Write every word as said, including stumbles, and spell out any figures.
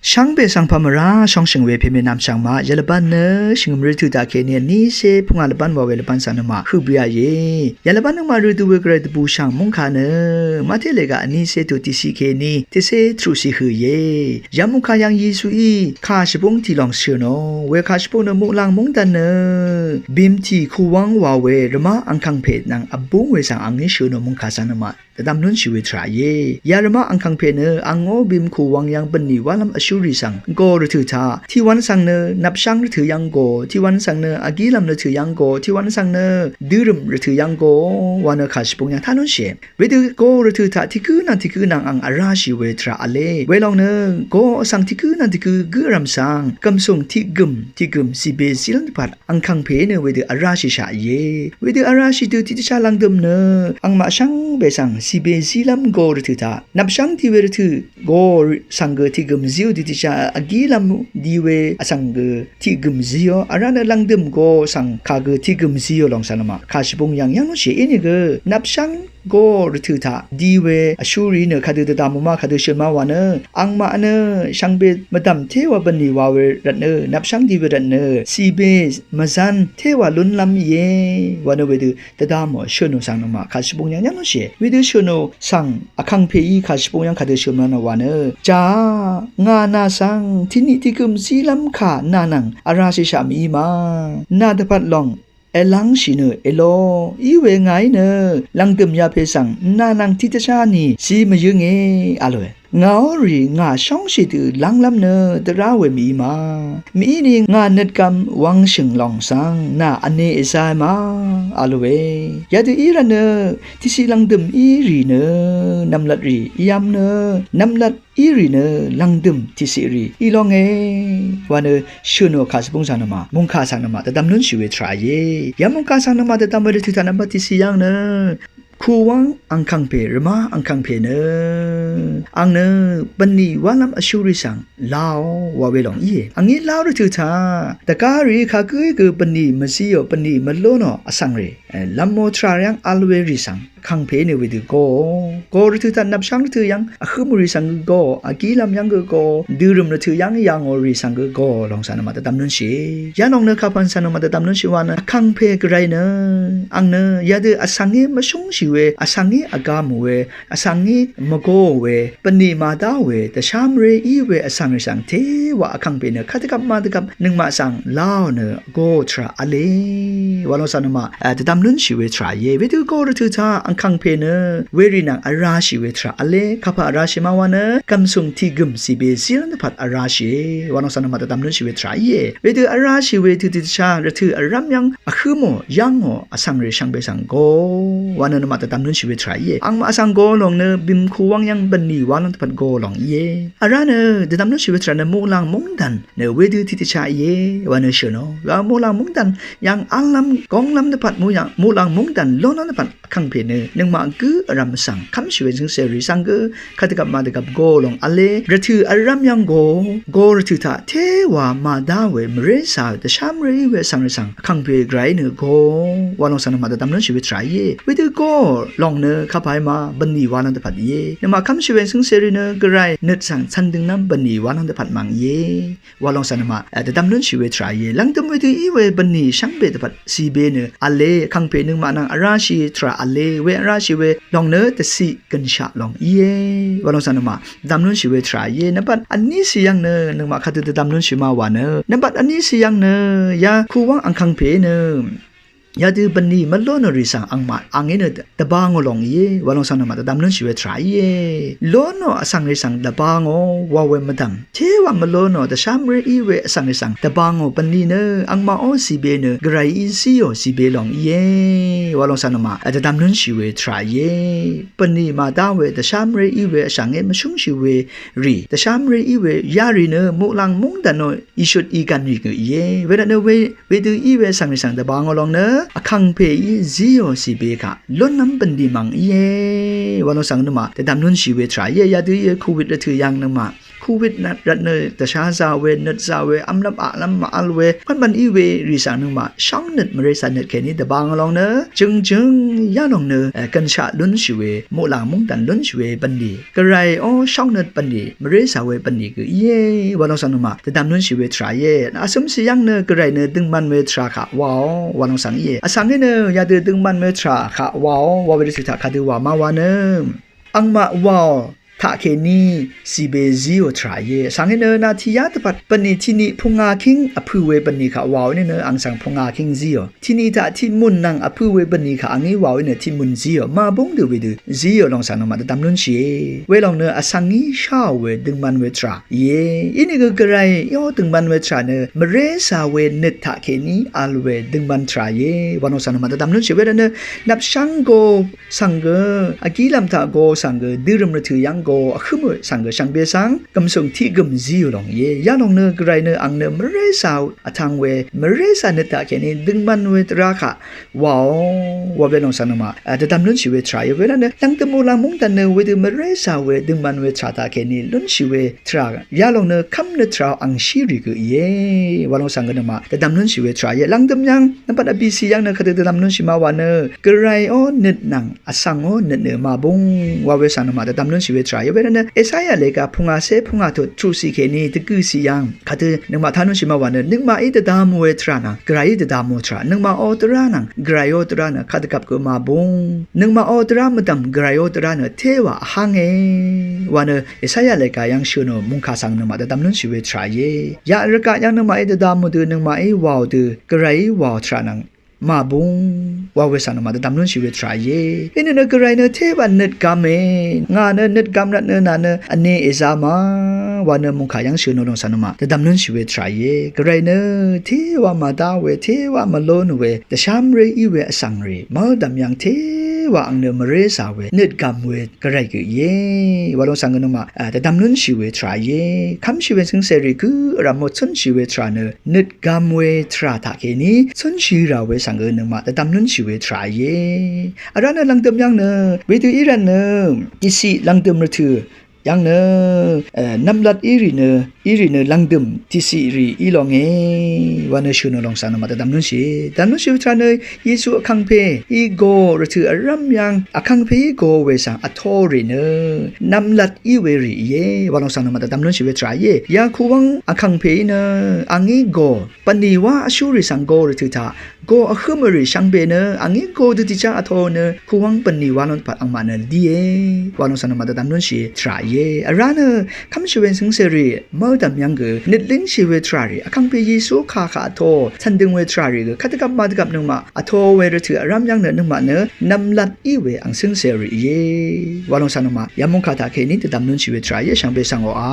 Shvngbe svng pà mvrá shóngshø̀ng we pème nvmshv̀ng maq yalvbán nø shvngø̀m rø tø̀ taq kèní vnícé pungà lvbán wa we lvbán svng nø maq høq bø̀à íe. Yalvbán nø maq rø dø we gvray dvbùshv̀ng mungkà nø Mate lègaq vnícé tø̀ tiqciq kèní tiqcé truqciq høq íe. Yamungkà yv̀ng Yesuí kà shvbúng tiq lòng shø̀nò we kà shvbúng nø muqlàng mungdàn nø bim tì kùwvng wa we rvmá angkàngpè nvng vbúng we svng angí shø̀nò mungkà svng nø maq dvdvm lúnshì we tvrà íe. Ya rvmá angkàngpè nø angó bim kùwvng yv̀ng bvnlì wálv́m vshúrì svng go rvtø̀ taq tiqwvn svng nø nvpshv́ng rvtø̀ yv̀ng go, tiqwvn svng nø vgílv́m rvtø̀ yv̀ng go, tiqwvn svng nø dørø̀m rvtø̀ yv̀ng go wa nø kà shvbúng yv̀ng tá lúnshìe. Wedø go rvtø̀ taq tiq gǿ nvng tiq gǿ nvng ang vrá shì we tvrà v̄le. Welòng nø go vsvng tiq gǿ nvng tiq gǿ gǿ vrv̀m svng gv̀msùng tiq gø̀m tiq gø̀m cìbe zílv́m dvpvt angkàngpè nø wedø vrá shìshaq íe. Wedø vrá shì dø tiqdvshá lv̀ngdø̀m nø angmaq shvngbe svng cìbe zílv́m go rvtø̀ taq nvpshv́ng tiq we rvtø̀ go svng gø tiq gø̀m zíò tiqdvshá vgílv́m di we vsvng gø tiq gø̀m zíò vrá nø lv̀ngdø̀m go svng kà gø tiq gø̀m zíò lòng svng nø maq kà shvbúng yv̀ng yv̀ng lúnshìe. Inìgø nvpshv́ng go rvtø̀ taq di we vshúrì nø kadø dvdvm má kadø shø̀n má wa nø angmaq nø shvngbe mvdv̀m téwa bvnlì wa we rvt nø nvpshv́ng di we rvt nø cìbe mvzv́n téwa lúnlv́m íe wa nø wedø dvdvmò shø̀nò svng nø maq kà shvbúng yv̀ng yv̀ng lúnshìe. Wedø shø̀nò svng vkàngpèí kà shvbúng yv̀ng kadø shø̀n má nø wa nø jàá ngà nà svng tiqni tiq gø̀m zílv́m kà nà nvng vrá shìshaq mìí ma nà dvpvt lòng èlv́ngshì nø èlo. Iwe ngàí nø lv̀ngdø̀m yapè svng nà nvng tiqdvshá ni zí mvyǿnge a lòe. Ngàó rì ngà shóngshì dø lv́nglv́m nø dvrá we mìí ma. Mìíni ngà nøtgvm wvngshø̀ng lòng svng nà vne èzae ma a lòe. Yadø í rvt nø tiqciq lv̀ngdø̀m í rì nø nv̀mlvt rì yv̀m nø nv̀mlvt í rì nø lv̀ngdø̀m tiqciq rì í lónge wa nø shø̀nò kà shvbúng svng nø maq mungkà svng nø maq dvdvm lúnshì we tvrà íe. Ya mungkà svng nø maq dvdvm we rvtø̀ taq nvmbat tiqciq yv̀ng nø kùwvng angkàngpè rvmá angkàngpè nø ang nø bvnlì wálv́m vshúrì svng láò wa we lòng íe. Angí láò rvtø̀ taq dvgá rìí kagǿí gø bvnlì mvzíò bvnlì mvlúnò vsvng rì lv̀mò tvrà yv̀ng vl we rì svng kàngpè nø wedø goò. Go rvtø̀ taq nvpshv́ng rvtø̀ yv̀ng vhǿmrì svng gø goò, vgílv́m yv̀ng gø goò, dørø̀m rvtø̀ yv̀ng yà ngò rì svng gø goò lòng svng nø maq dvdvm lúnshìe. Ya lòng nø kapv̀n svng nø maq dvdvm lúnshì wa nø vkàngpè gvray nø ang nø yadø vsvngí mvshúngshì we vsvngí vgā mò we vsvngí mvgōò we bvnlì màdáò we dvshá mvré í we vsvng rì svng téwa vkàngpè nø kadvgvp madvgvp nøngmaq svng láò nø goò tvrà v̄le wa lòng svng nø maq dvdvm lúnshì we tvrà íe. Wedø go rvtø̀ taq angkàngpè nø werì nvng vrá shì we tvrà v̄le. Kapà vrá shì ma wa nø gv̀msùng tiq gø̀m cìbe zílv́m dvpvt vrá shìe wa lòng svng nø maq dvdvm lúnshì we tvrà íe. Wedø vrá shì we tø̀ tiqdvshá rvtø̀ vrv́m yv̀ng vhǿmò yà ngò vsvng rì shvngbe svng goò wa nø nø maq dvdvm lúnshì we tvrà íe. Angmaq svng goò lòng nø bim kùwvng yv̀ng bvnlì wálv́m dvpvt goò lòng íe. Vrá nø dvdvm lúnshì we tvrà nø muqlàng mungdàn nø wedø tiqdvshá íe wa nø shø̀nò. Wa muqlàng mungdàn yv̀ng v́llv́m gónglv́m dvpvt muqlàng mungdàn lónlv́m dvpvt vkàngpè nø nøngmaq gǿ vrv̀m svng kv́mshì we zǿngcèrì svng gø kadvgvp madvgvp goò lòng v̄le. Rvtø̀ vrv́m yv̀ng goò. Go rvtø̀ taq téwa màdá we mvré zàø dvshá mvré í we vsvng rì svng vkàngpè gvray nø goò wa lòng svng nø maq dvdvm lúnshì we tvrà íe. Wedø goò lòng nø kapà í ma bvnlì wálv́m dvpvt íe. Nøngmaq kv́mshì we zǿngcèrì nø gvray nøt svng cv̀n dønglv́m bvnlì wálv́m dvpvt mv̀ng íe. Wa lòng svng nø maq dvdvm lúnshì we tvrà íe. Lv̀ngdø̀m wedø í we bvnlì shvngbe dvpvt cìbe nø v̄le. Vkàngpè nøngmaq nvng vrá shì tvrà v̄le. We vrá shì we lòng nø dvciq gø̀nshaq lòng íe wa lòng svng nø maq dvdvm lúnshì we tvrà íe. Nvmbat vní cì yv̀ng nø nøngmaq kadø dvdvm lúnshì ma wa nø nvmbat vní cì yv̀ng nø ya kùwvng angkàngpè nø yadø bvnlì mvlúnò rì svng angmaq angí nø dvbangò lòng íe wa lòng svng nø maq dvdvm lúnshì we tvrà íe. Lónò vsvng rì svng dvbangò wa we mvdv̀m téwa mvlúnò dvshá mvré í we vsvng rì svng dvbangò bvnlì nø angmaqó cìbe nø gvrayí zíò cìbe lòng íe wa lòng svng nø maq dvdvm lúnshì we tvrà íe. Bvnlì màdá we dvshá mvré í we vsvngí mvshúngshì we rì dvshá mvré í we yarì nø muqlàng mungdànò ìshut ìgv̀n rì gø íe. Wervt nø we wedø í we vsvng rì svng dvbangò lòng nø vkàngpèí zíò cìbe kaq lúnlv́m bvnlì mv̀ng íe wa lòng svng nø maq dvdvm lúnshì we tvrà íe. Yadø í we covid rvtø̀ yv̀ng nø maq Covid nvt rvt nø dvshá zà we, nøt zà we, vmlvp aqlv́m màvl we, pvnpvn í we rì svng nøngmaq shóngnøt mvré cà nøt kèní dvbang lòng nø jø̀ngjø̀ng yalòng nø gønshaq lúnshì we, muqlàng mungdàn lúnshì we bv̀nlì, gvray ó shóngnøt bv̀nlì, mvré cà we bv̀nlì gø íe. Walòng svng nøngmaq dvdvm lúnshì we tvrà íe. Vsømsì yv́ng nø gvray nø døngman we tvrà kaq waò, walòng svng íe. Vsvng í nø yadø døngman we tvrà kaq waò wa we dvtø̀ taq kadø wà ma wa nø, angmaq waò taqkèní zìbe zíò tvrà íe. Vsvng í nø nà tìyá dvpvt bv̀nlì tiqni pungakíng vpø̄ we bv̀nlì kaq waò í nø ang svng pungakíng zíò. Tiqni taq tiqmùn nvng vpø̄ we bv̀nlì kaq angí waò í nø tiqmùn zíò. Màbúng dø wedø zíò lòng svng nøngmaq dvdvm lúnshìe. Welòng nø vsvng í sháò we døngman we tvrà íe. Inìgø gvray ó døngman we tvrà nø mvré cà we nøt taqkèní vl we døngman tvrà íe. Walòng svng nøngmaq dvdvm lúnshìe. Wervt nø nvpshv́ng go svng gø, vgílv́m taq go svng gø, dørø̀m rvtø̀ yv́ng go, vhǿm we svng gø, shvngbe svng gv̀msùng tiqgø̀m zíò lòng íe. Yalòng nø gvray nø ang nø mvré cà vtvng we, mvré cà nøt taqkèní døngman we tvrà kaq waò wa we lòng svng nøngmaq dvdvm lúnshì we tvrà íe. Wervt nø lv̀ngdø̀m muqlàng mungdàn nø wedø mvré cà we døngman we tvrà taqkèní lúnshì we tvrà yalòng nø kv́mnøt tvrà angshí rì gø íe. Walòng svng gø nøngmaq dvdvm lúnshì we tvrà íe. Lv̀ngdø̀m yv́ng nvmbat vbìcì yv́ng nø kadø dvdvm lúnshì ma wa nø gvray ó nøt nvng vsvng ó nøt nø màbúng wa we svng nøngmaq dvdvm lúnshì we tvrà íe. Wervt nø Esaya lèga pungacé pungà tut truqcì kèní dvgø̀cì yv́ng kadø nøngmaq tá lúnshì ma wa nø nøngmaqí dvdvm we tvrà nvng gvrayí dvdvm we tvrà, nøngmaq ó dvrá nvng gvray ó dvrá nø kadvgvp gø màbúng, nøngmaq ó dvrá mvdv̀m gvray ó dvrá nø téwà vhánge wa nø Esaya lèga yv́ng shø̀nò mungkà svng nøngmaq dvdvm lúnshì we tvrà íe. Yaq rvgaq yv́ng nøngmaqí dvdvm mò dø nøngmaqí waò dø gvrayí waò tvrà nvng màbúng wa we svng nøngmaq dvdvm lúnshì we tvrà íe. Inìnø gvray nø téwà nøtgvme, ngà nø nøtgvm rvt nø nà nø vne èza ma wa nø mungkà yv́ng shø̀nò lòng svng nøngmaq dvdvm lúnshì we tvrà íe. Gvray nø téwà màdá we, téwà mvlón we, dvshá mvré í we vsvng rì mv́ldv̀m yv́ng téwà ang nø mvré zà we nøtgvm we gvray gø íe. Walòng svng gø nøngmaq dvdvm lúnshì we tvrà íe. Kv́mshì we cǿngcèrì gø vrv̀m mò cúnshì we tvrà nø nøtgvm we tvrà taqkèní cúnshì rà we svng gø nøngmaq dvdvm lúnshì we tvrà íe. Vrá nø lv̀ngdø̀m yv́ng nø wedø í rvt nø dìciq lv̀ngdø̀m rvtø̀ yv́ng nø nvmlat í rì nø, í rì nø lv̀ngdø̀m dìciq rì í longe wa nø shø̀nò lòng svng nøngmaq dvdvm lúnshì. Dvdvm lúnshì we tvrà nø Yesu vkàngpè í go rvtø̀ vrv́m yv́ng vkàngpè í go we svng vtō rì nø nvmlat í we rì íe. Walòng svng nøngmaq dvdvm lúnshì we tvrà íe. Yakuv́ng vkàngpè í nø angí go bv̀nlì wá vshúrì svng go rvtø̀ taq go vhǿm vrì shvngbe nø angí go dø tiqjá vtō nø kuv́ng bv̀nlì wá lón dvpvt angmaq nø líe. Walòng svng nøngmaq dvdvm lúnshì tvrà íe. Vrá nø kv́mshì we cǿngcèrì mv́ldv̀m yv́ng gø nøt língshì we tvrà rì vkàngpè Yesu kà kaq vtō cv̀ndøng we tvrà rì gø kadvgvp màdvgvp nøngmaq vtō we rvtø̀ vrv́m yv́ng nø nøngmaq nø nvmlat í we ang cǿngcèrì íe. Walòng svng nøngmaq yamungkà taqkèní dvdvm lúnshì we tvrà íe. Shvngbe svng oqà